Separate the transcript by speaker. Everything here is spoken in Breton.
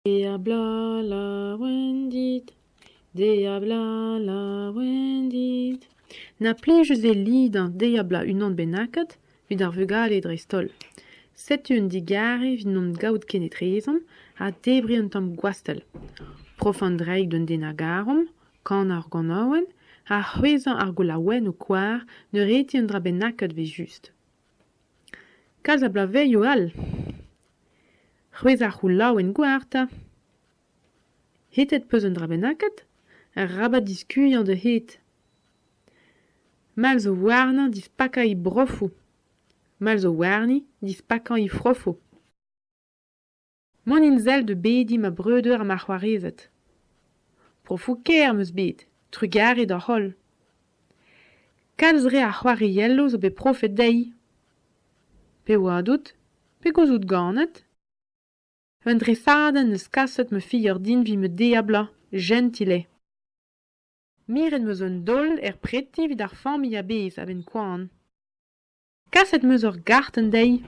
Speaker 1: Deiz-ha-bloaz laouen dit, deiz-ha-bloaz laouen dit. Na plijus eo lidañ deiz-ha-bloaz unan bennaket, evit ar vugale dreist-holl. Setu un digarez evit n'hon gaout kenetrezomp ha debriñ un tamm gwastell. Profañ un draig d'un den a garomp, kanañ ur ganaouenn ha c'hwezhañ ar goulaouennoù koar neuretiñ un dra bennaket evel-just. Kalz a bloavezhioù all ! C'hwezh ar c'houlaouenn goar 'ta ! Hetet 'peus un dra bennaket ? Arabat diskuilhañ da het. Mall zo warnañ dispakañ e brofoù. Mall zo warni dispakañ he frofoù. Mont int sell da bediñ ma breudeur ha ma c'hoarezed. Profoù kaer 'm eus bet, trugarez deoc'h holl. Kalz re a c'hoarielloù zo bet profet dezhi. Pe oad out ? Pegoulz out ganet ? Un dresadenn 'neus kaset ma filhor din evit ma deiz-ha-bloaz, jentil eo. Miret 'm eus un daol er preti evit ar familh a-bezh a-benn koan. Kaset 'm eus ur gartenn dezhi.